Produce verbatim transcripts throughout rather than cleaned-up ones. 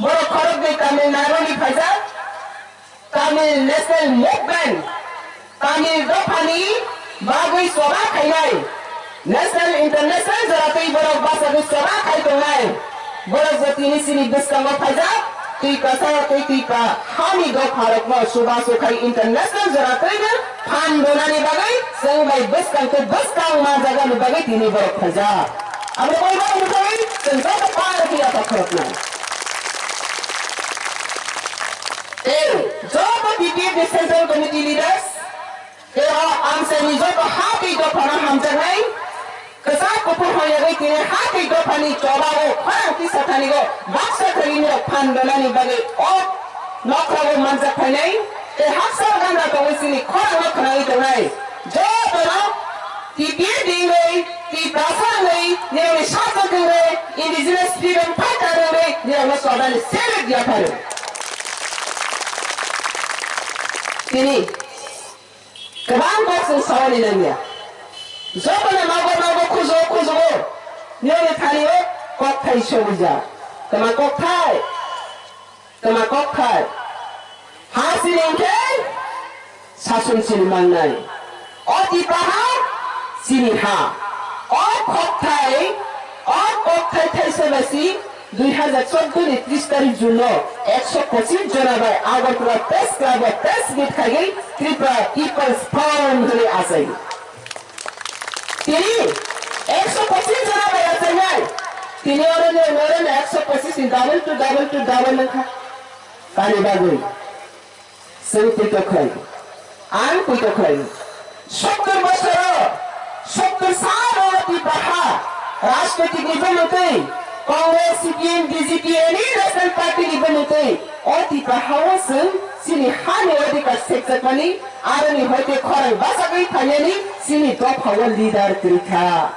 Borok khoroknwi Tamil Nadu ni phaijak, Tamil National Movement, Tamil dophani bagwi choba khainai, national international jora twi borok bachagwi choba khai tongnai. Borok je tini chini bwskango phaijak, twi kwsa twi twi pa hani dopharokno chubachu khai international jora twino phan donani bagwi chwng bai bwskang twi bwskang manjaknani bagwi tini borok phaijak. Aboni bagwi borok wngkha chwng joto party yaphak khoroknai. Tei joto B P F ni Central Committee leaders, tei o amchaini joto ha tei dophano hamjaknai, kwchak kuphur hoyagwi tini ha tei dophani chobao khorang tisa thanigo baksa thani nirok phan donani bagwi o nokhrao manjak phainai, tei haksa ganda tongwi chini khorangno khwnagwi tongnai. Jotono T P F ni wngwi, Tiprasa wngwi, nirokni sajwk wngwi, indigenous freedom fighter wngwi, nirokno chobani salute yapharo. Tini kwbang kok chwng saui nangya. Jotono nogo nogo khujo khujo o nirokni thani o kokthai sogwijak. Kwma kokthai? Kwma kokthai? Ha chini hwnkhe sason chini mangnai. O Tipraha chini ha. O kokthai, o kokthai thaisa basi dui hazar chordo ni tris tarik June no ekso pochis jona bai Agartala Press Club o press meet khaiwi Tripura People's Front hwnwi achai. Tini ekso pochis jona bai achainai. Tini oro ni, oro ni ekso pochis ni double to double to double wngkha. Tani bagwi. Chwng poito khlai, ang poito khlai. Sottor bosoro, sottor salo Tipraha rajnoitik ni bwmwtwi, Congress, C P M, B J P, any national party ni bwmwtwi, o Tipraha o chwng chini hani odhikar sekjakmani, aroni hoite khorang bachagwi phainani chini dopha o leader kwrwi kha.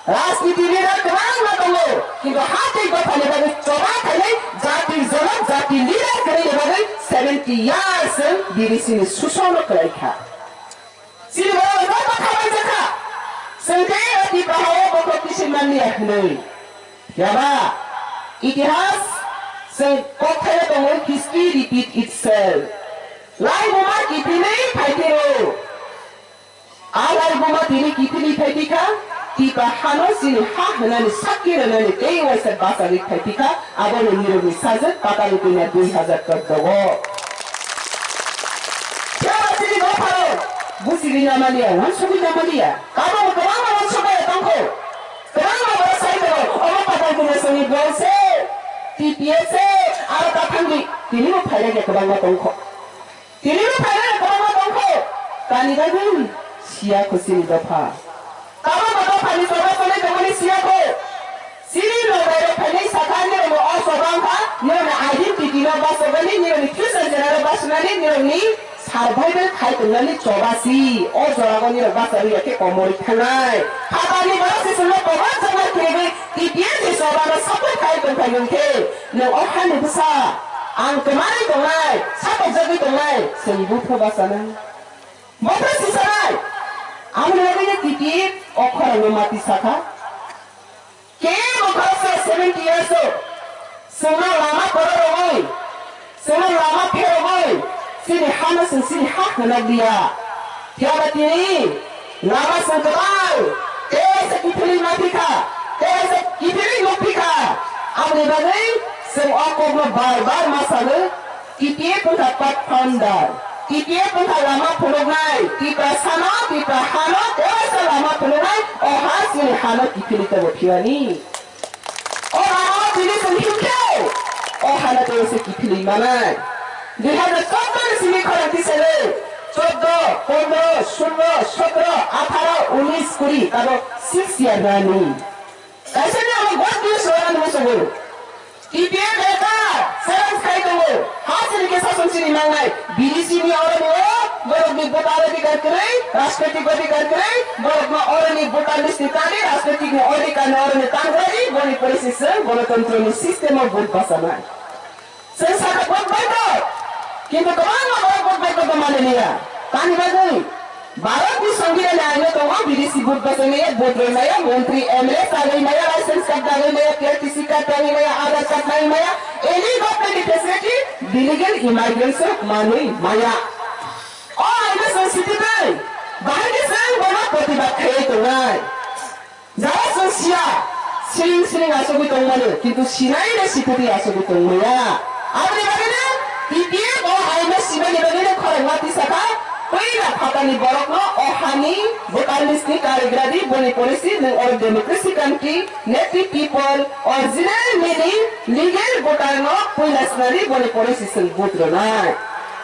Rajniti leader kwbangma tongo, kintu ha tei dophani bagwi choba khainai jati jonok, jati leader kwrwini bagwi seventy years chwng B D C ni susono kwlai kha. Chini borok joto kha bai jakha. Chwng tei o Tipraha o bokhok kisi manliya hwnwi. Phiya ba itihas chwng kokthaio tongo, history repeat itself. Laibuma kiphilwi phaithiro. A laibuma tini kiphilwi phai tikha, Tiprahano chini ha hwnani sakki rwnani tei waisa bachagwi phai tikha, abono nirokni sajwk Patali Punya dui hazar chordo o. Phiya ba chini dopharok buchigwi namaliya, uansugwi namaliya, abo kwbangma uansukmaya tongkho, kwbangma borok sai tongo, omo Patali Punya songni bwrwi se, T P F se, aro ta thangwi tini bo phailaiya kwbangma tongkho. Tini bo phainai kwbangma tongkho, tani bagwi siya kho chini dopha. Tabukbo dophani choba choli tongmani siya kho. Chini logairok phainai sakha, nirokni o choba wngkha, nirokni identity no bachogani, nirokni future generation bachonani, nirokni survival khai tongnani choba si. O jorago nirok bacha rwya khe komorwi thangnai. Phatarni borok se chwngno kwbangjakma khirigwi T P F ni choba no support khai tongphai nung khe, nwng o hani bwsa. Ang kwmarwi tongnai, satokjagwi tongnai, chwng bupha bachanai. Bopha sisanai. Aboni bagwino T P F o khorangno mati sakha. Kebo khoroksa seventy years o chwngno lama kwrwi rogwi, chwngno lama pherogwi, chini hano chwng chini ha hwnok liya. Phiya ba tini lama chwng kwtal, tei se kiphilwi ma phikha, tei se kiphilwi nuk phikha. Aboni bagwi chwng o kokno bar bar ma salo, T P F wngkha path founder, T P F wngkha lama phunuknai, Tiprasano, Tiprahano tei waisa lama phunuknai, o ha chini hano kiphilwi tongo phiyani. O rao tini chwng himkhe, o hano tei se kiphilwi manai. Dui hazar chordo ni simi khorang tisani, chordo, pondro, sullo, sotro, atharo, unis, kuri, tabo six year running. Kaisa ni abo good news rao ni musugo. T P F ekar challenge khai tongo. Ha chini khe sason chini mangnai. B D C ni oro ni o borok ni voter adhikar kwrwi, rajnaitik adhikar kwrwi, borok no oro ni voter list ni tani, rajnaitik ni adhikar ni oro ni tangwlai, boni pore se chwng gonotantro ni system o vote bachanai. Chwng sakha vote baidhok, kintu kwbangma borok vote baidhok bo mani liya. Tani bagwi Bharat ni Songbidan ni aino tongo, B D C vote bachai maya, vote rwi maya, montri, M L A chagwi maya, license card dagwi maya, K R T C card dagwi maya, Aadhaar card nai maya, any government Facility, illegal immigrants rok manwi maya. O aino chwng sititwi, bahai khe chwng bono protibad khaiwi tongnai. Jara chwng siya, siring siring asugwi tongmani, kintu sinai de sititwi asugwi tongmaya. Aboni bagwino T P F o aino simani bagwino khorokma tisakha, puila phatani borokno o hani voter list ni karigradi, boni policy nwng oro democracy country, native people, original meaning, legal voter no puila sinani boni policy chwng vote rwnai.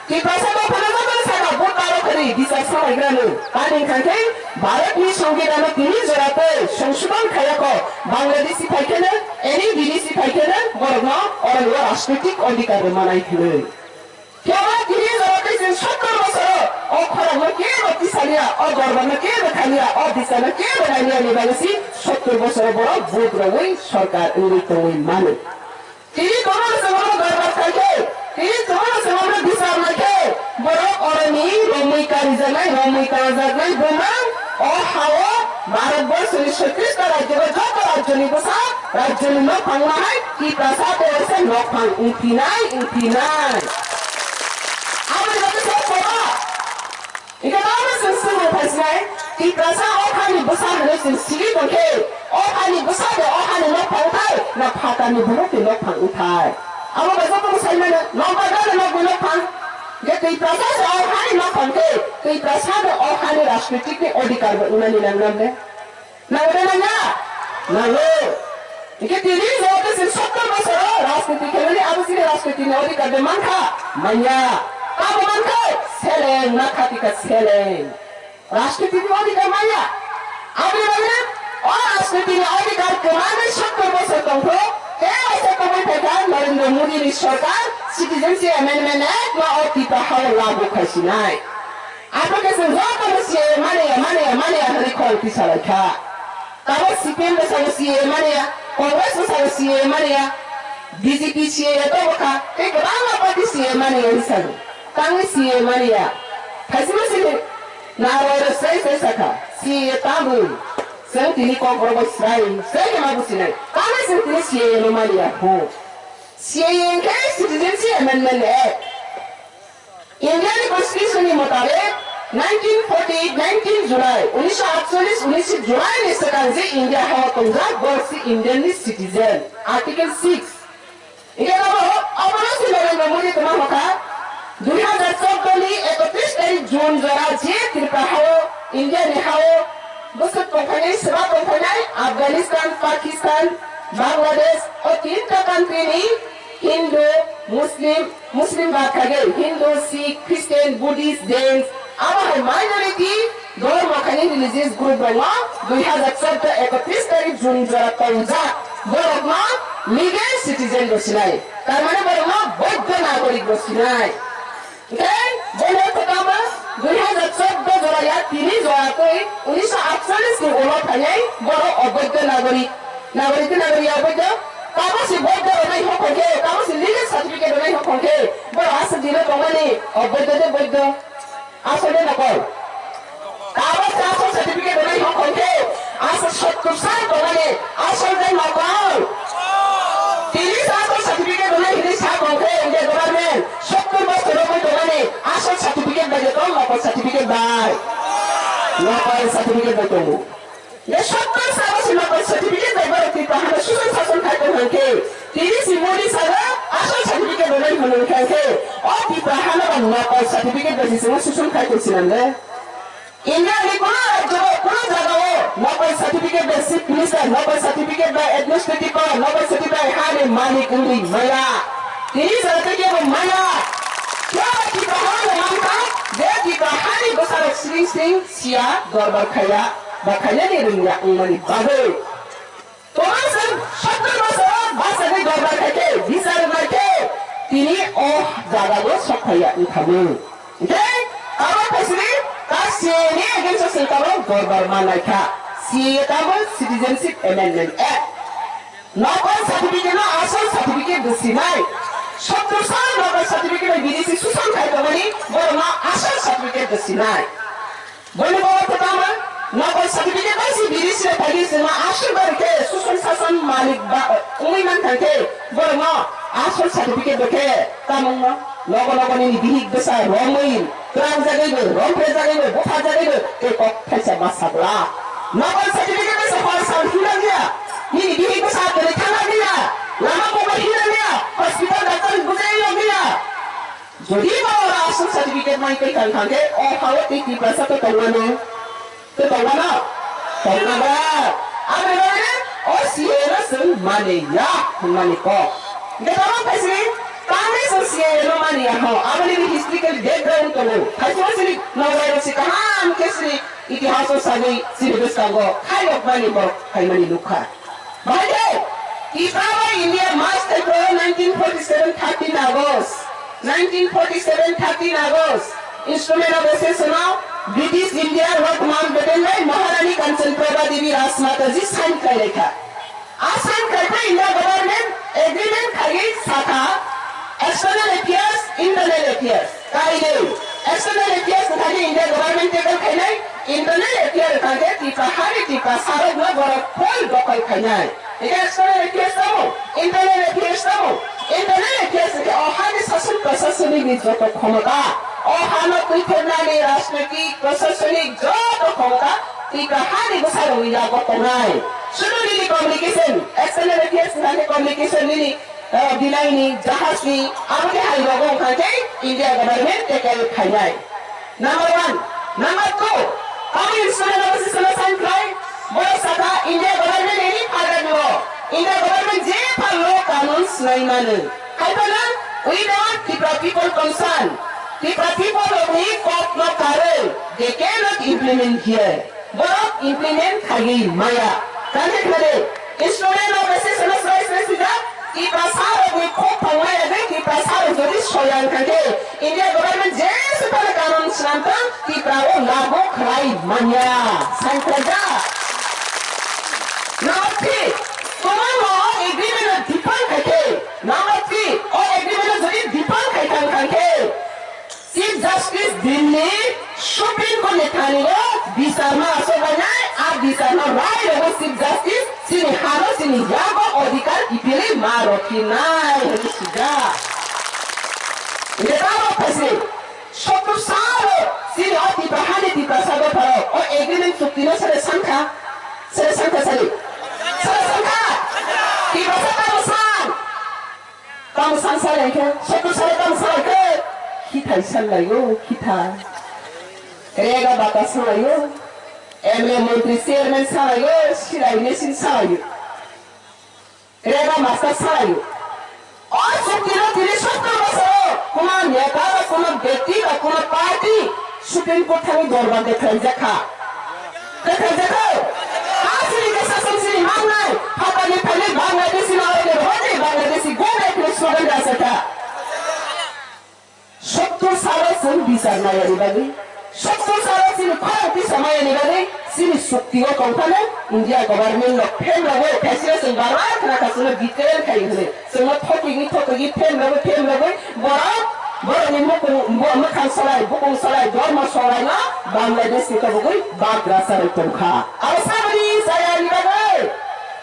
Tiprasa dophano jotono saka vote taro khani bichar samaigrano. Ani hwnkhe Bharatni Songbidanno tini joratwi songsodhon khayakho, Bangladeshi phaikheno, any bidesi phaikheno borokno oroni rajnitik odhikar rwmanai hinwi. Kebo tini joratwi chwng sottor bosoro o khorokno kebo tisaliya, o dorbarno kebo thaliya, o bisarno kebo nailiya ni bagwi si sottor bosoro borok vote rwui sorkar wngwi tongwi mano. Tini tongo chwngno dorbar khaikhe, tini tongo chwngno bisar naikhe, borok oroni romwi karijaknai, romwi karijaknai bumang o hao Bharat borso ni soitrista rajyo, joto rajyo ni bwsa, rajyo ni nokphang no hai Tiprasa tei waisa nokphang wngphinai, wngphinai. Aboni bagwi se koba. Hingke tamo chwng swngmung phaisinai, Tiprasa o hani bwsa hwnwi chwng sigi tongkhe, o hani bwsa de o hani nokphang wngthai, na phatarni borok ni nokphang wngthai? Abo bai joto bwsai mano, nokbar gana nokni nokphang. Hingke Tiprasa se o hani nokphang khe, Tiprasa de o hani rajnitik ni odhikar bo wngnani nang nam de. Nangde nangya? Nango. Hingke tini joto se sottor bosoro rajniti khelani abo chini rajniti ni odhikar de mankha? Manya. Tamo mankha? Seleng, makha tika seleng. Rajniti ni odhikar manya. Aboni bagwi o rajniti ni odhikar kwmani sottor bosor tongkho. Tei waisa tongwi phaikha Narendra Modi ni sorkar Citizenship Amendment Act no o Tipra hao lagu khaisinai. Abo khe chwng jotono C A A mani ya, mani ya, mani ya, mani ya hwnwi khorang tisa lai kha. Tamo C P M bwskango C A A mani ya, Congress bwskango C A A mani ya, B J P C A A tongo kha, tei kwbangma party C A A mani ya hwnwi sago. Tangwi C A A mani ya. Khaisima sini narwai rw swrai swrai sakha, C A A tamo. Chwng tini kokborok bai swrai, swrai khe ma businai. Tangwi chwng tini C A A no mani ya, ho. C A A hwnkhe Citizenship Amendment Act. India ni Constitution ni motabek, nineteen forty-eight, nineteen July, unisho atchollis, unisho July ni swkang je India hao tongjak, borok se Indian ni citizen. Article six. India abo, abono se Narendra Modi tongma hokha, dui hazar chordo ni ekotris tarik June jora je Tripura hao, India ni hao, bwswk tongphainai, swba tongphainai, Afghanistan, Pakistan, Bangladesh, o tinta country ni Hindu, Muslim, Muslim bad khaigwi Hindu, Sikh, Christian, Buddhist, Jains, abo hai minority dhormo khaini religious group rokno dui hazar chordo ekotris tarik June jora tongjak borokno legal citizen rw sinai, tar mane borokno boidho nagorik rw sinai. Tei bono kwtama dui hazar chordo jora ya tini jora twi unisho atchollis ni ulo phainai borok oboidho nagorik. Nagorik tei nagorik ya oboidho. Tamo se boidho rwnai hokon khe, tamo se legal certificate rwnai hokon khe, borok aswk dino tongmani oboidho de boidho? Asol de nokol? Tamo se asol certificate rwnai hokon khe, aswk sottur sal tongmani asol de nokol? Tini se asol certificate rwnai hinwi sa tong khe India government, sottur bosor rogwi tongmani asol certificate bai de tong, nokol certificate bai? Nokol certificate bai tongo. Je sottor salo se nokol certificate bai borok Tripura hano susan sason khai tong hwnkhe, tini si Modi salo asol certificate rwnai hwnwi hwnkhe, o Tripura hano ba nokol certificate bai se chwngno susan khai tong sinam le? India ni kuno rajyo, kuno jaga o nokol certificate bai chief minister, nokol certificate bai administrative power, nokol certificate bai hani malik wngwi maya. Tini jora tei kebo maya. Kebo Tripura hano mankha, je Tripura hani bwsarok siring siring siya dorbar khaiya. Ba khainani rwngya wngmani bagwi. Tongma chwng sottor bosoro bachagwi dorbar khaikhe, bichar wngkhe, tini o jagao sok phaiya wngkhamu. Hwnkhe abo phaisini ta C A A ni against o chwng tabuk dorbar mannaikha. C A A tamo Citizenship Amendment Act. Nokol certificate no asol certificate de sinai. Sottor sal nokol certificate bai bidesi susan khai tongmani borokno asol certificate de sinai. Boni borok kwtama nokol certificate bai si bidesi bai phagwi chwngno aswk bai khe susan sasan malik ba wngwi mankha khe borokno Asol certificate bo khe tamungno, nogo nogo nini bihik bwsa romwi, twlangjagwibo, romphejagwibo, butharjagwibo, tei kok thaisa ma sagla. Nogo certificate bwsa hor sal hina liya, nini bihik bwsa toni thangna liya, lama mobile hina liya, hospital doctor bujai liya. Jodi ba ora asol certificate mai kai kang kang khe, o hao tei Tiprasa to tongmano. Tei tongmano? Tongmano. Aboni bagwi o C A A no chwng mani ya hwnmani kok. Hwnkhe tamo khaisini tamni chwng C A A no mani ya ho? Aboni historical background tongo. Khaisima chini Nogai rok si kaham khe chini itihas o sagwi chini bwskango khairokmani borok phaimani nukha. Bahai de, Tipra bai India march khai phuru nineteen forty seven thirteen August, nineteen forty seven thirteen August, Instrument of Accession o British India Lord Mountbatten bai Maharani Kanchan Prabha Devi Rajmata ji sign khlai lai kha. A sign khlai kha India government agreement khaiwi sakha, external affairs, internal affairs. Kainwi, external affairs wngkha khe India government tackle khainai, internal affairs wngkha khe Tipra hani Tiprasarokno borok full dokol khainai. Hwnkhe external affairs tamo, internal affairs tamo, internal affairs hwnkhe o hani sason prasasoni ni joto khomota, o hano twithornani rajnoitik, prasasonik joto khomota Tipra hani bwsarokni yago tongnai. Sudu nini communication, external affairs wngkha khe communication nini eh, binaini, jahajni, aboni hai rogo wngkha khe India government tackle khainai. Number one. Number two, tamo instrument of assistance sign khlai, borok sakha India government any father no, India government je phano kanun swnai mano. Hai phano we don't Tipra people concern, Tipra people rokni kok no karwi, they cannot implement here. Borok implement khaiwi maya. Kangkhe khade, instrument of assistance no srai srai swijak, Tiprasa rokni khok thang maya de, Tiprasa rok jodi soyan kangkhe, India government jesu phano kanun swnam tong, Tipra o lagu khlai manya. Sign khlaijak. Number three, tomorrow o agreement no define khaikhe, number three, o agreement no jodi define khai thang kangkhe, Chief Justice Delhi Supreme Court ni thani o bichar ma asok lainai, a bichar no rai rogo Chief Justice chini hano chini yago odhikar kiphilwi ma rokhinai hwnwi swijak. Hwnkhe tamo phaising sottur salo chini o Tipra hani Tiprasa dopharo o agreement chukti no sere sankha, sere sankha sari, sere sankha. Tiprasa tamo san. Tamo san salai khe, sotto salo tamo salai khe, khithai salai o, khitha. Rega bata salai o, M L A montri chairman salai o, silai machine salai o. Rega master salai o. O chukti no tini sotto bosor o, kuno neta ba kuno bekti ba kuno party Supreme Court thani dorbar de khlaijak kha. Kwthai jakha. Ha sini khe sason sini mangnai. Hapani phaini Bangladeshi na oro de hodi Bangladeshi gomai khe slogan da sakha. Sottur salo chwng bichar mayani bagwi. Sottur salo chini khorang tisa mayani bagwi. Chini sukti o tongphano India government no phem rogwi khaisira chwng bar bar khna kha chwngno betrayal khai hwnwi. Chwngno thokigwi thokigwi phem rogwi phem rogwi borok borokni mukung bo-, mwkhang solai, bukung solai, dormo solaino Bangladesh ni kobogwi bagra charwi tongkha. Abo saboni chayani bagwi,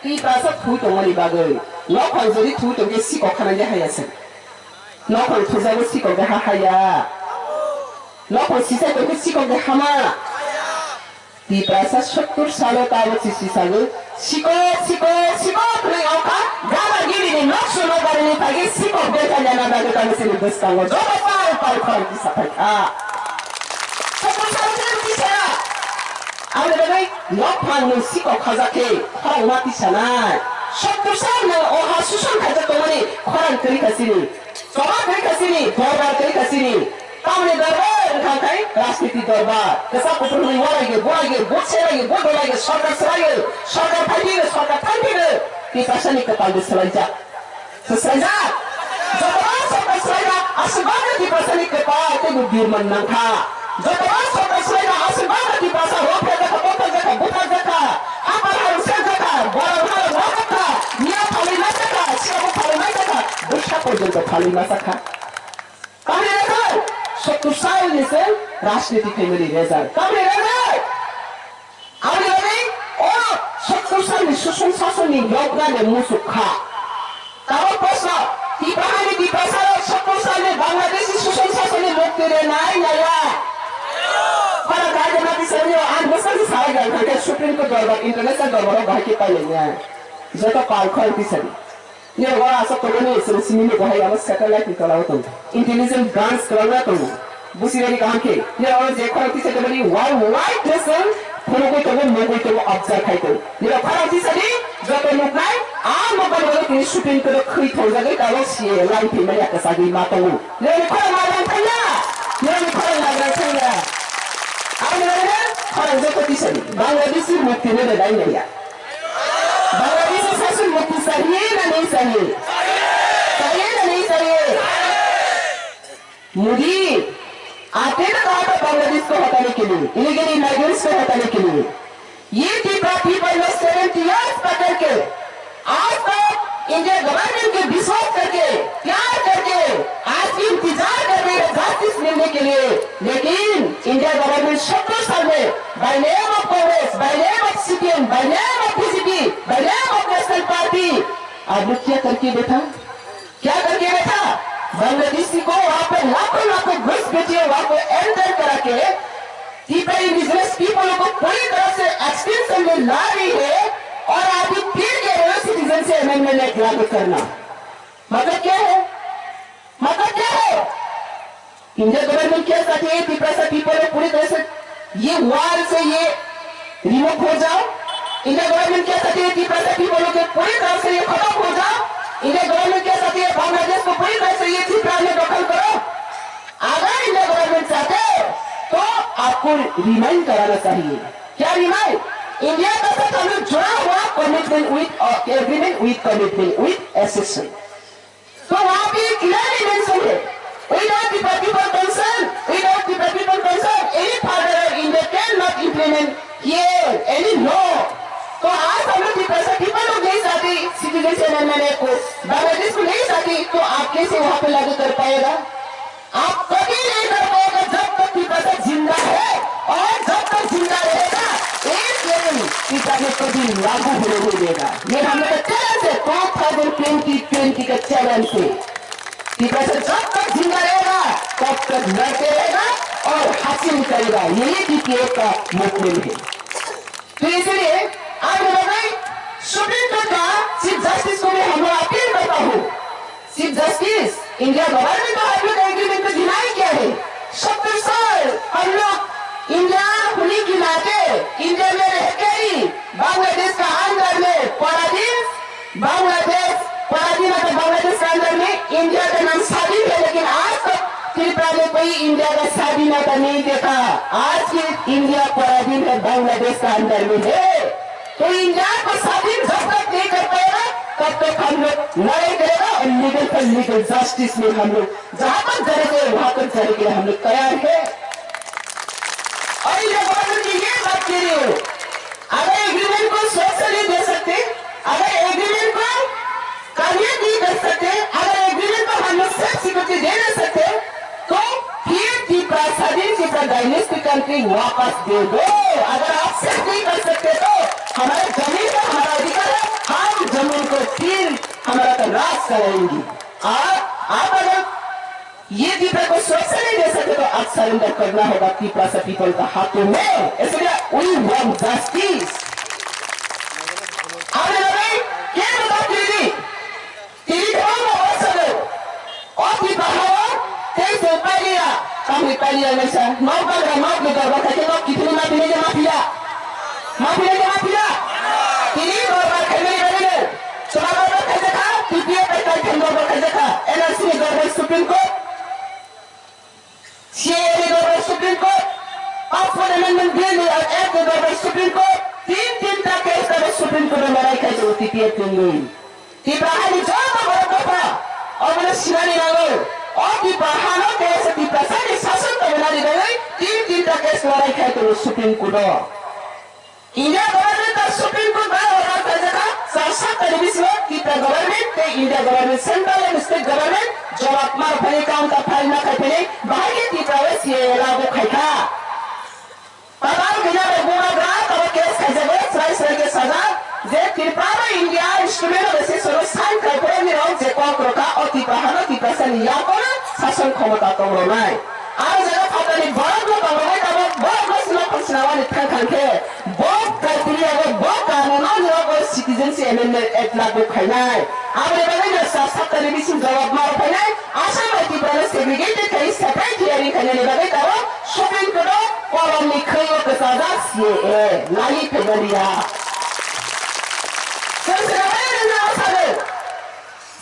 Tiprasa thwi tongmani bagwi, nokhang jodi thwi tongkhe sikok khanai de haya se. Nokhang thujago sikok de ha haya. Nokhang sisai tongkhe sikok de hama. Tiprasa sottur salo tabuk sisi sago, "Sikok, sikok, sikok," hwnwi ongkha, gabagiri ni nokso nokbari ni phaigwi sikok bethaliya na bagwi tamo chini bwskango joto pal pal khorang tisa phaikha. Sottur salo khe tisa. Aboni bagwi nokhang ni sikok khajak khe khorang ma tisa nai. Sottur sal nang oha suson khaijak tongmani khorang kwrwi kha chini. Choba kwrwi kha chini, dorbar kwrwi kha chini. Tamoni dorbar wngkha khai rajniti dorbar. Kwchak kuphur hwnwi uanaigwi, buaigwi, vote selaigwi, vote dolaigwi, sorkar swlaigwi, sorkar phaiphigo, sorkar thanphino. Tiprasani kwpal de swlaijak. Swlaijak. Jotono sorkar swlaijak, aswk bagwi Tiprasani kwpal teibo birman nangkha. Jotono sorkar swlaijak, aswk bagwi Tiprasa rwphrejakha, bothorjakha, butharjakha. Hapar harwk seljakha, borok harwk wajakha, miya phalwi maijakha, sikabo phalwi maijakha, bwsa porjonto phalwi maijakha. Tamni rwkha, sottur salni se rajniti khaimani result. Tamni rwkha, aboni bagwi o sottur salni susung sasonni yoknani musuk kha. Tabuk proshno, Tipahani Tiprasarok sottor salni Bangladeshi Sushon Sasonni mukti rwnai naiya. Para Kaitor Mati Sasonni ang bwskango sarai kha hwnkhe Supreme Court dorbar, International Dorbar o bahai khe pailaiya. Joto pal khorang tisani. Nini oro aswk tongmani chwng simi ni bahai abo satellite ni tola o tongo. Intelligence branch kwbangma tongo. Busi rwdi kaham khe, nini oro je khorang tisa tongmani world wide khe chwng phunugwi tongo, nugwi tongo, observe khai tongo. Nini khorang tisa di joto nuknai, a nokbar bagwi tini Supreme Court o khwi thongjagwi tabuk C A A lai phaimani yakasagwi ma tongo. Nini khorang nagrang thangya, nini khorang nagrang thangya. Aboni bagwino khorang joto tisa di, Bangladeshi mukti no de dai naiya. Bangladeshi sashan mukti chahiye na nahi chahiye? Chahiye na nahi chahiye? Modi, आपने तो कहा था बांग्लादेश को हटाने के लिए, इलीगल इमाइग्रेंट्स को हटाने के लिए। ये Tipra people ने सेवेंटी ईयर्स पकड़ के आज तक इंडिया गवर्नमेंट के विश्वास करके, प्यार करके आज भी इंतजार कर रहे हैं जस्टिस मिलने के लिए। लेकिन इंडिया गवर्नमेंट सत्तर साल में by name of Congress, by name of C P M, by name of B J P, by name of National Party, आपने क्या करके बैठा? क्या करके बैठा? बांग्लादेशी को वहां पे लाखों लाखों घुस बेचिए, वहां पे एंटर करा के Tipa इंडिजिनस पीपल को पूरी तरह से एक्सटिंक्शन में ला रही है और आप भी फिर कह रहे हो सिटीजनशिप अमेंडमेंट एक्ट लागू करना। मतलब क्या है? मतलब क्या है? इंडिया गवर्नमेंट क्या चाहती है? तिपरासा पीपल को पूरी तरह से ये वार से ये रिमूव हो जाओ। इंडिया गवर्नमेंट क्या चाहती है? तिपरासा पीपल को पूरी तरह से ये खत्म हो जाओ। इंडिया गवर्नमेंट क्या चाहती है? बांग्लादेश को पूरी तरह से ये तिपरा में दखल करो। अगर इंडिया गवर्नमेंट चाहते हो तो आपको रिमाइंड कराना चाहिए। क्या रिमाइंड? इंडिया का साथ हमें जुड़ा हुआ commitment with agreement with commitment with accession. तो वहाँ पे क्लियरली मेंशन है, without the people concern, without the people concern, any further India cannot implement here any law। तो आज हम लोग तिपरासा पीपल लोग नहीं चाहते सिटीजनशिप अमेंडमेंट एक्ट को, बांग्लादेश को नहीं चाहते, तो आप कैसे वहाँ पे लागू कर पाएगा? आप कभी नहीं कर पाएगा जब तक तिपरासा जिंदा है, और जब तक जिंदा रहेगा, एक दिन तिपरा में कभी लागू होने नहीं देगा। ये हम लोग का चैलेंज है, टू थाउजेंड ट्वेंटी ट्वेंटी का चैलेंज है। तिपरासा जब तक जिंदा रहेगा, तब तक लड़ते रहेगा और हासिल करेगा। यही टीपीएफ का मूवमेंट है। तो इसलिए आज मैं भाई सुप्रीम कोर्ट का चीफ जस्टिस को मैं हम लोग अपील करता हूँ, चीफ जस्टिस, इंडिया गवर्नमेंट तो आप लोग एग्रीमेंट को डिनाई किया है। सत्तर साल हम लोग इंडिया होने के नाते इंडिया में रह के ही बांग्लादेश का अंदर में पराधीन, बांग्लादेश पराधीन है, तो बांग्लादेश के अंदर में इंडिया का नाम स्वाधीन है, लेकिन आज तक त्रिपुरा में कोई इंडिया का स्वाधीनता नहीं देखा। आज भी इंडिया पराधीन है, बांग्लादेश का अंदर में है। तो इंडिया को स्वाधीन जब तक नहीं कर पाएगा, तब तक हम लोग लड़ाई करेगा और लीगल फॉर लीगल जस्टिस में हम लोग जहां तक जाने के लिए, वहां तक जाने के लिए हम लोग तैयार है। और इंडिया गवर्नमेंट की ये बात कह रही हूँ, अगर एग्रीमेंट को सुरक्षा नहीं दे सकते, अगर एग्रीमेंट को कामयाब नहीं कर सकते, अगर एग्रीमेंट को हम लोग सेफ सिक्योरिटी दे नहीं सकते, तो फिर तिपरा स्वाधीन, तिपरा डायनेस्टी कंट्री वापस दे दो। अगर आप सेफ नहीं कर सकते तो हमारे जमीन पर हमारा अधिकार है, हम जमीन को फिर हमारा का राज कराएंगे। और आप अगर ये तिपरा को सुरक्षा नहीं दे सकते तो आप सरेंडर करना होगा तिपरासा पीपल का हाथों में। इसलिए we want justice। आपने लगे, क्या जवाब दे दी? Tini kwbangma uansukgo, o Tipra hao tei chwng pailiya, tamni pailiya hwnwi sa, nok bagra nokni dorbar khaikhe nok kiphilwi ma philai khe ma phila? Ma philai khe ma phila? Tini dorbar khaimani bagwino, chwla dorbar khaijakha, T P F bai Kaitham dorbar khaijakha, N R C ni dorbar Supreme Court. C A A ni dorbar Supreme Court, Passport Amendment Bill ni Act ni dorbar Supreme Court, tin tinta case abo Supreme Court o lorai khai tongo T P F ni mung. Tipra hani joto borok dopha obono sinani nango. O Tipra hano case Tiprasani sason tongmani bagwi tin tinta case lorai khai tongo Supreme Court o. India government bai Supreme Court bai order khaijakha, char saptani bisingo Tripura government tei India government, central and state government jawab ma rwphani, counter file ma khaiphani, bahai khe Tripura o C A A lagu khaikha. Patal kina bai bubagra tabo case khaijago, srai srai khe sajak je Tripura bai India instrument bai se sono sign kaiphuru ni rok je kok rokha o Tipra hano Tiprasa ni yakono sason khomota tong ronai. Aro jaga phatani borok no tong ronai tamo borok no sima phansina wani thang thang khe bo criteria go bo kanun o ni rok o citizenship amendment act lagu khainai. Aboni bagwi no sa saptani bising jawab ma rok phainai. Assam bai Tripura no segregated khai separate hearing khainani bagwi tamo Supreme Court o kolom ni khwi o kwchajak C A A nai phainani ya. Chwng se nai rwna o sado.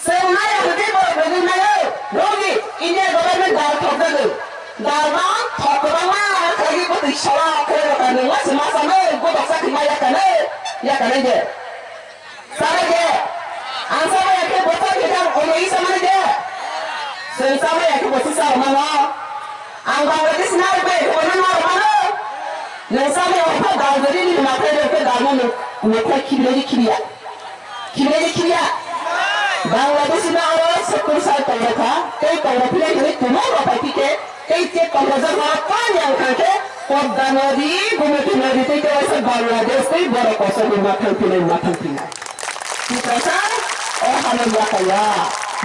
Chwng nai ya hwnkhe borok rwgwi naio. Rwgwi India government dal thok jagwi. Dal ma thok kwbangma khlaiwi bwtwi sola khe rwkha nwng ma se ma sanai. Bwbaksa khe ma yakanai. Yakanai de. Sanai de. Ang sanai ya khe bwtwi khe kang omo i sanai de. Chwng sanai ya khe bwtwi sa mano. Ang Bangladesh na rwgwi khe bono na rwmano. Nwng sanai ya khe dal jodi ni ma khe rwkhe dal no nwng. Nwng khe khibirai khibiya. Khibirai khibiya. Bangladesh na oro sottor sal tongo kha. Tei tongo philai hwnwi tumung rok pai thike. Tei che tongo jang oro pan yang kha khe. Podda nodi, Gumoti nodi tei tei waisa Bangladesh tei borok kosok ni mathang phinai, mathang phinai. Tiprasa o hano yakaya,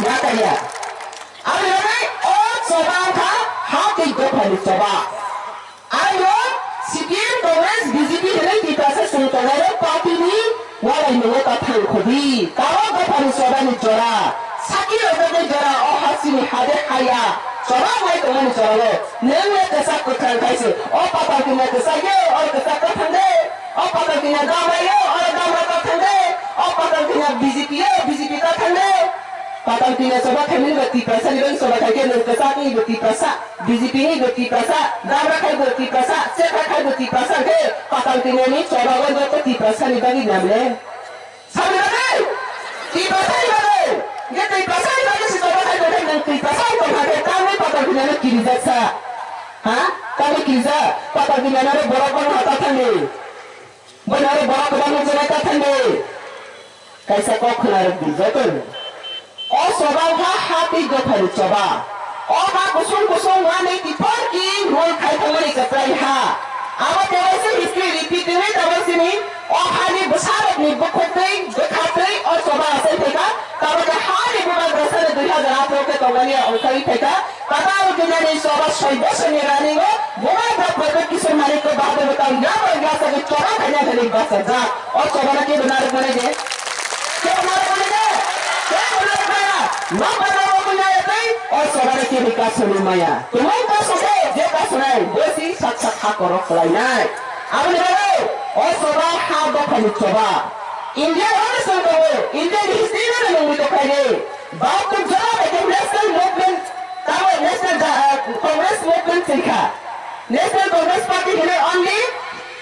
yakaya. Aboni bagwi o choba wngkha ha tei dophani choba. Aro C P M, Congress, B J P hinwi Tiprasa chwng tongnai rok party ni walai nwngo ta thang khodi. Tabok dophani choba ni jora. Saki rojak ni jora o ha chini hade haya. Choba wngmai tongmani jora o. Nwng le kwchak kwkhwrang khai se. O patal kanya kwchak yo, o kwchak ta thang de. O patal kanya damra yo, o damra ta thang de. O patal kanya B J P yo, B J P ta thang de. Patal kanya choba khaimani bo Tiprasa ni bang choba khai khe nwng kwchak ni bo Tiprasa. B J P ni bo Tiprasa, Dabra khai bo Tiprasa, Chekha khai bo Tiprasa, khe patal tini ni choba o joto Tiprasa ni bagwi nam le. Sabni bagwi? Tiprasa ni bagwi. Ye Tiprasa ni bagwi si choba khai bo khe nwng Tiprasa ni tongkha khe tamni patal tini no kirijak sa. Ha? Tamni kirijak? Patal tini no borok bang hata thangni. Bwrwi aro borok kwbangma jora ta thangdi. Kaisa kok khwna rwdi joto ni. O choba wngkha ha tei dophani choba. O ba kusung kusung one eighty four ki rule khai thangmani kwplai ha. Abo tewaisa history repeat wngwi tabok chini o hani bwsarokni bukhuktwi bwkhaktwi o choba achai phaikha. Tabok khe hani bubagrasani dui hazar atharo khe tongmani ongkhaiwi phaikha. Patal kinani choba soi bosoni rani o bubagra Pradyot Kishore Manikya Bahadur bwtang yabo yasa khe choba khaina thani bachajak. O choba no kebo narwk mani de? Kebo narwk mani de? Kebo narwk maya. Nok bata bo manya ya tei o choba no kebo kasoni maya. Tumung kasokhe je kasonai bosi sak sak ha korok kwlainai. Aboni bagwi o choba ha dophani choba. India o no chwng tongo. India ni history no nungwi tongkhaini. Bahatur jora bai khe National Movement, tamo National Ja-, ah, Congress Movement twi kha. National Congress Party hwnwi only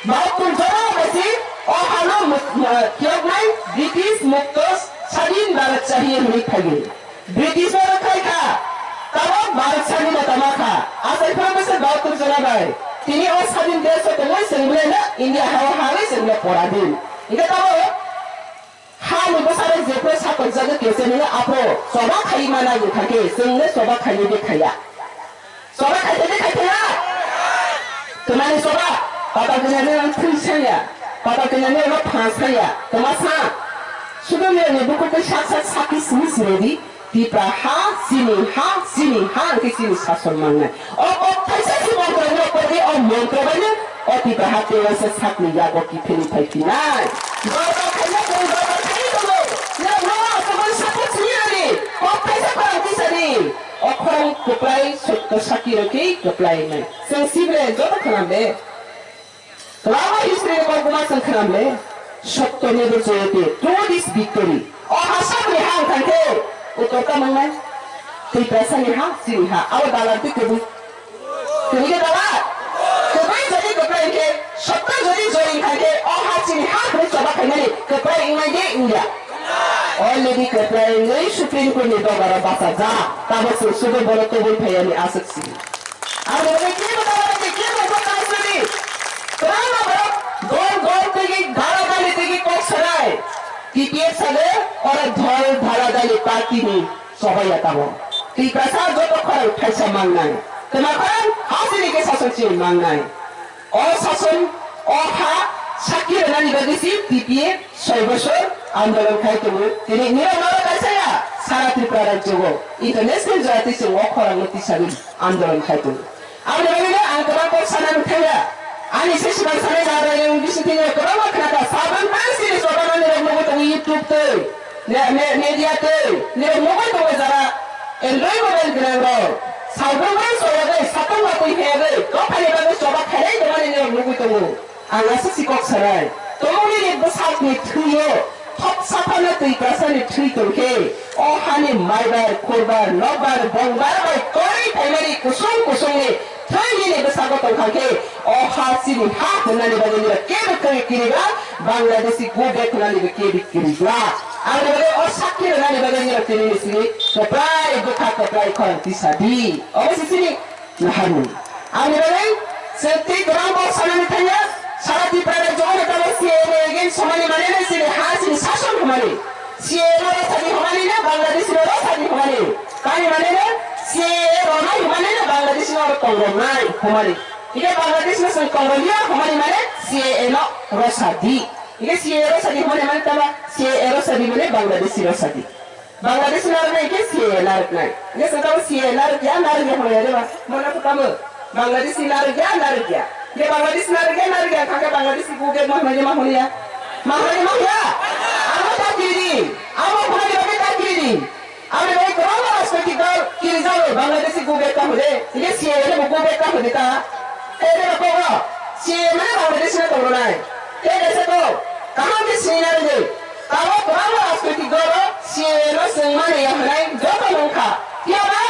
bahatur jora bai si o hano muk-, ah, phiyoknai British mukto sadin Bharat chahiye hwnwi phaiwi. British no rwkhai kha, tamo Bharat sadin no tama kha. Achai phano bwswk bahatur jora bai. Tini o sadin desh o tongwi chwng belai no India ha o harwi chwng no poradin. Hingkhe tamo Hani bwsarok jephru satok jagwi kese nini aphro choba khai mana wngkha khe chwngno choba khainai de khaiya. Choba khaitha de khaitha ya? Twmani choba, pata kanya ni ang thwi saya, pata kanya ni ang pha saya, twma sa. Sudo ni ni buku twi sak sak saki simi siredi. Tipra ha, chini ha, chini ha, hwnkhe chini sason mangnai. O kok thaisa si montro ni kok di, o montro bai no o Tipra ha tei waisa sakni yago kiphilwi phai phinai. Dorbar khaina tong, dorbar khaina tongo. Nang nono aswk bai support sini ani. Kok thaisa khorang tisani. O khorang kwplai, sotto saki rokhi kwplai nai. Chwng sibre joto khwnam de. Kwbangma history ni kokbuma chwng khwnam le, "Sotto ni bo joyate, truth is victory." O ha sakni ha wng thang khe, uttor ta mangnai? Tiprasa ni ha, chini ha, abo dalar twi kwbwi. Kwbwi khe dalar? Kwbwi jodi kwplai wng khe, sotto jodi joy wng thang khe, o ha chini ha hwnwi choba khainani kwplai wngnai de wngya? Already kwplai wngwi Supreme Court ni dogaro bachajak, tamo chwng sudo bono tubui phaiyani aswk si. Ang bo kebo ta kebo ta sadi. Kwbangma borok dol dol tigi dala dali tigi kok sanai. T P F sale oro dol dala dali party ni choba ya tamo. Tiprasa joto khorang thaisa mangnai. Twma khorang hasini khe sason chini mangnai. O sason o ha sakki rwnani bagwi si T P F soi bosor Andolon khai tongo. Tini nirok noro kaisa ya, sara Tripura rajyo o international jora twi chwng o khorang no tisani andolon khai tongo. Aboni bagwi no ang kwbang kok sana nukthai ya. Ani se swkang sanai jara rok ni bising twi kwbangma khna kha. Sabang tang sini soba no nirok nugwi tongo YouTube twi, me-, me-, media twi. Nirok nugwi tongo jara Android mobile gwnang rok. Sabang tang soyagwi, satong watwi heyagwi, dophani bagwi soba khainai tongmani nirok nugwi tongo. Ang aswk si kok sanai. Tongmani ni bwsakni thwi o Thopsa phano twi kwrwsani thwi tong khe, o hani maibar, khurbar, nokbar, bongbar bai kwrwi phaimani kusung kusungni thwi nini bwsago tong kha khe, o ha chini ha hwnani bagwi nirok kebo kwrwi kiriglak, Bangladeshi go back hwnani bo kebo kiriglak. Aboni bagwi o sakki rwnani bagwi nirok tini ni simi kwplai bwkha kwplai khorang tisa di. Obo se chini Naharmung. Aboni bagwi chwng tei kwbang kok sanani thangya, sara Tripura rajyo o tamo C A A ni against somani mane no chini ha chini sason hwnmani. C A A no rosadi hwnmani no Bangladesh no rosadi hwnmani. Kani mane no C A A rwnai hwnmani no Bangladesh no oro tong rwnai hwnmani. Hingke Bangladesh no chwng tong rwliya hwnmani mane C A A no rosadi. Hingke C A A rosadi hwnmani mane tamo C A A rosadi mane Bangladesh rosadi. Bangladesh narwknai khe C A A narwknai. Hingke chwng tamo C A A narwkya, narwkya hwnwi ya de ba? Bono khe tamo? Bangladeshi narwkya, narwkya. Hingke Bangladeshi narwkya, narwkya wngkha khe Bangladeshi go back ma hwnwi de ma hwnwi ya? Ma hwnwi de ma hwnwi ya? Abo ta kiri di. Abo hwnwi de ta kiri di. Aboni bagwi kwbangma rajnoitik dol kirijago Bangladeshi go back ta hwnwi de. Hingke C A A no bo go back ta hwnwi ta. Khe de ba kogo? C A A mane Bangladeshi no tong rwnai. Khe kaisa kok. Kaham khe sini narwgwi. Tabuk kwbangma rajnoitik dolo C A A no chwng mani ya hwnwi joto nung kha. Phiya ba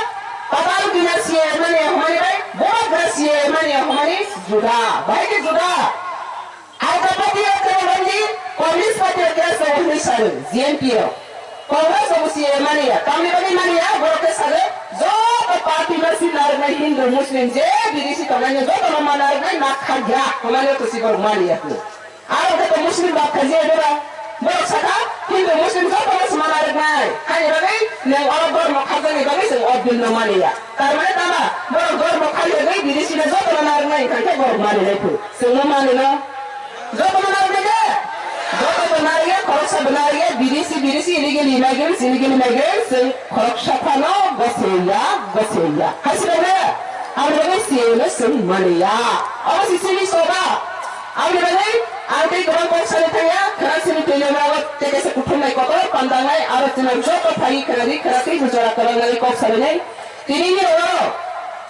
kwtal bini C A A mani ya hwnmani bai borok gra C A A mani ya hwnmani juda. Bahai khe juda. Alka party o khe hwnmani Communist party o khe chwng hwnwi sano G N P o. Congress o bo C A A mani ya. Tamni bagwi mani ya borok khe sano joto party no si narwknai Hindu Muslim je bidesi tongnai no joto no ma narwknai ma kha ya hwnmani o to si borok mani ya. Aro khe to Muslim bab khaijak de ba? Borok sakha, Hindu Muslim jotono se mana rwknai. Haini bagwi nwng oro dhormo kharjakni bagwi chwng o bill no mani ya. Tar mane tama, borok dhormo kharjagwi bidesi no jotono narwknai, hwnkha khe borok mani lai phuru. Chwngno mani no? Jotono narwknai de? Joto bo narwkya, khoroksa bo narwkya, bidesi, bidesi, illegal immigrants, illegal immigrants, chwng khoroksa phano goseyya, goseyya. Hai se rwknai? Aro bagwi chwngno chwng mani ya. Obo se chini soba. Aboni bagwi ang tei kwbang kok sanwi thangya, khwna sini twi lama o tei kaisa kuthumnai kotor pandangnai, aro chwngno joto phaiwi khwnadi, khwna tei bujora kwlangnani kok sanwi. Tini ni oro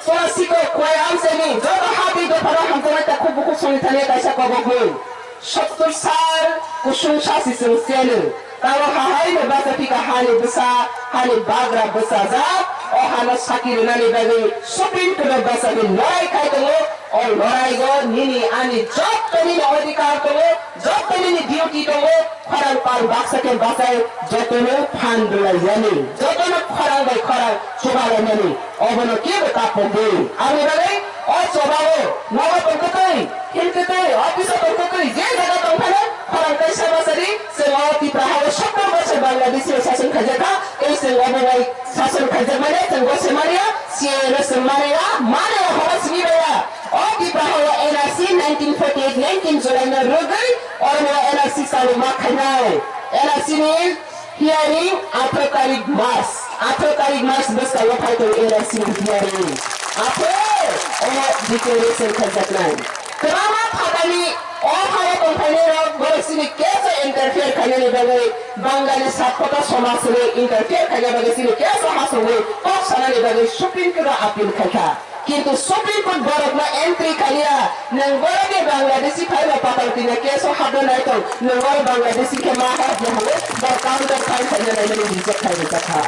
Tola Sikok Khwlai Amchaini joto ha tei dophano hamjaknai takhuk bukhuk songni thani kaisa kobokmung. Sottur sal kusung sasi chwng cheno. Tamo hahai no bacha phika hani bwsa, hani bagra bwchajak, o hano saki rwnani bagwi Supreme Court o bachani lorai khai tongo. O lorai o nini ani jotto nini odhikar tongo, jotto nini duty tongo, khorang pal baksa khe bachai jotono phan rwlaiyani, jotono khorang bai khorang chubalainani. Obono kebo kapok di. Aboni bagwi o chobao nogo tongtwtwi, himtwtwi, office o tongtwtwi, je jaga tongphano khorang kaisa bachadi, chwng o Tipra hao sottor bosor Bangladeshi rok sason khaijakha, tei chwng obo bai sason khaijakmani chwng gose manya, C A A no chwng manya, manya horo simi baya. O Tipra hao N R C nineteen forty eight nineteen July no rwgwi, oro N R C chalokma khainai. N R C ni Hearing atharo tarik March, atharo tarik March bwskango phai tongo N R C ni hearing. Aphuru o declaration khaijaknai. Kwbangma phatani o hao tongphainairok borok chini case o interfere khainani bagwi, Bangali satkota somajni interfere khaina bagwi chini case o hasongwi kok sanani bagwi Supreme Court o appeal khaikha. Kintu Supreme Court borokno entry khaiya, nwng borokni Bangladeshi phaima patal twina case o habna naitong, nwng oro Bangladeshi khe ma hap ya hwnwi borok counter file khaina naimani reject khai rijak kha.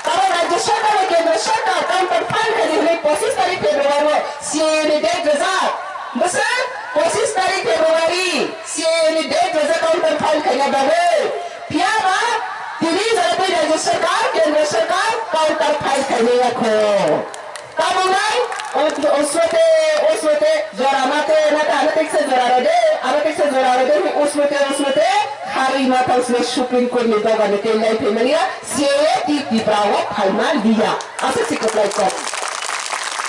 Abo Rajya Sarkar bai Kendra Sarkar counter file khaidi hwnwi pochis tarik February o C A A ni date rwjak. Bwswk pochis tarik February C A A ni date rwjak counter file khaina bagwi. Phiya ba tini jora tei Rajya Sarkar, Kendra Sarkar counter file khaina ya kho. Tamo nai, o, o sote, o sote, jora mate, na ka, ano teksa jora rode, ano teksa jora rode, o sote, o sote, hari ma thang sile Supreme Court ni doga ni tei lai phe mania, C A A ti Tipra o phalma liya. Asa si koplai kok.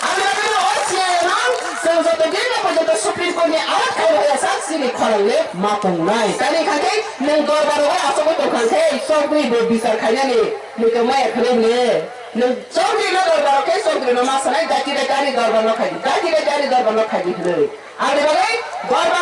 Ano ano o Chwng joto din porjonto Supreme Court ni arat khai rwya sak chini khorang le ma tongnai. Tani kha khe nwng dorbar o asogwi tong kha khe chokdri bo bichar khainani nwng khe maya khwlai le. Nwng chokdri no dorbar o khe chokdri no ma sanai, dati dati ani dorbar no khai di, dati dati ani dorbar no khai di hwnwi. Ani bagwi dorbar